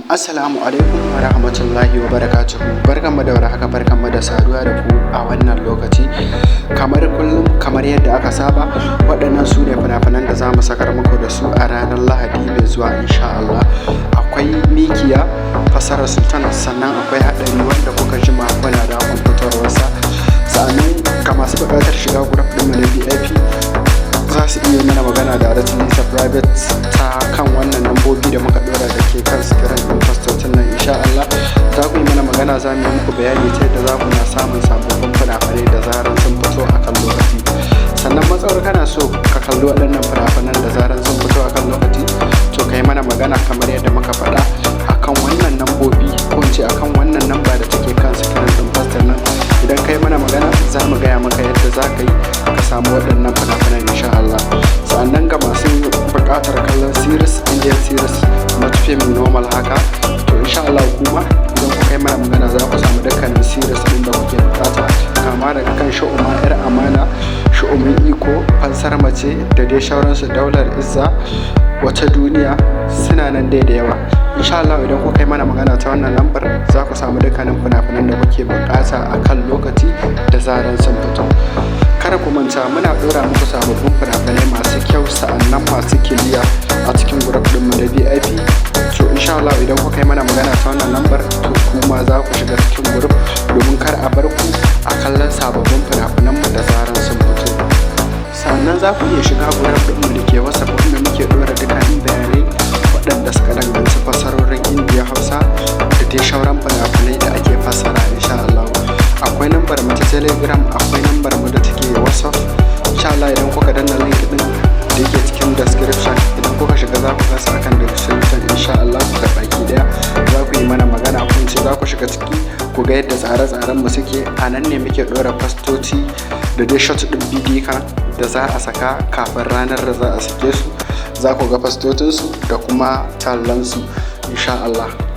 Assalamu alaikum wa rahmatullahi wa barakatuhu. Barkanmu da warhaka, barkanmu da saduwa da ku a wannan lokaci. Kamar kullum, kamar yadda aka saba, waɗannan su ne fina-finan da za mu sakar muku da su a ranar Lahadi mai zuwa, insha Allah. Akwai Mikiya, fasarar Sultan, sannan akwai Haɗari wanda kuka jima kuna dakon fitowarsa. Sa'annan ga masu buƙatar shiga group ɗinmu na VIP, za su iya mana magana da ta private ta kan wannan lambobi da muka ɗora da ke kan screen ɗin fastocin nan. Insha Allah za ku yi mana magana, za mu yi muku bayani ta yadda za ku na samun sababbin fina-finai da zaran sun fito a kan lokaci. Sannan matsawar kana so ka kalli waɗannan fina-finan da zaran sun fito a kan lokaci, to ka yi mana magana kamar yadda muka faɗa akan wannan lambobi, ko in ce akan wannan namba da take kan screen ɗin fastar nan. Idan ka yi mana magana, za mu gaya maka yadda za ka yi ka samu waɗannan fina-finan, insha Allah. Sa'annan ga masu buƙatar kallon series, Indian series, not film normal haka, to insha Allah kuma idan kuka yi mana magana, za ku samu dukkanin series ɗin da kuke buƙata, kama daga kan Shu'uma, Yar Amana, Shu'umin Iko, Fansar Mace da dai sauransu, Daular Izza, Wata Duniya, suna nan dai da yawa. Insha Allah idan kuka yi mana magana ta wannan lambar, za ku samu dukkanin fina-finan da kuke buƙata a kan lokaci da zaran sun fito. Kada ku manta, muna ɗora muku sababbin fina-finai masu kyau, sa'annan masu clear a cikin group ɗinmu na VIP. To insha Allah idan kuka yi mana magana ta wannan lambar, to kuma za ku shiga cikin group domin kar a bar ku a kallon sababbin fina-finanmu da zaran sun fito. Sannan za ku iya shiga group ɗinmu da ke WhatsApp, wanda muke ɗora dukkanin bayanai waɗanda suka danganci fassarorin Indiya Hausa da dai sauran fina-finai da ake fassara, insha Allah. Akwai lambar mu ta Telegram, akwai lambar mu da take WhatsApp. Insha Allah idan kuka danna link ɗin da yake cikin description, idan kuka shiga za ku gasa akan description, insha Allah ga baki daya za ku yi mana magana, kun ce za ku shiga ciki ku ga yadda tsare-tsaren mu suke. A nan ne muke ɗora fastoci da dai short ɗin bidiyo da za a saka kafin ranar da za a sake su. Za ku ga fastocinsu da kuma tallansu, insha Allah.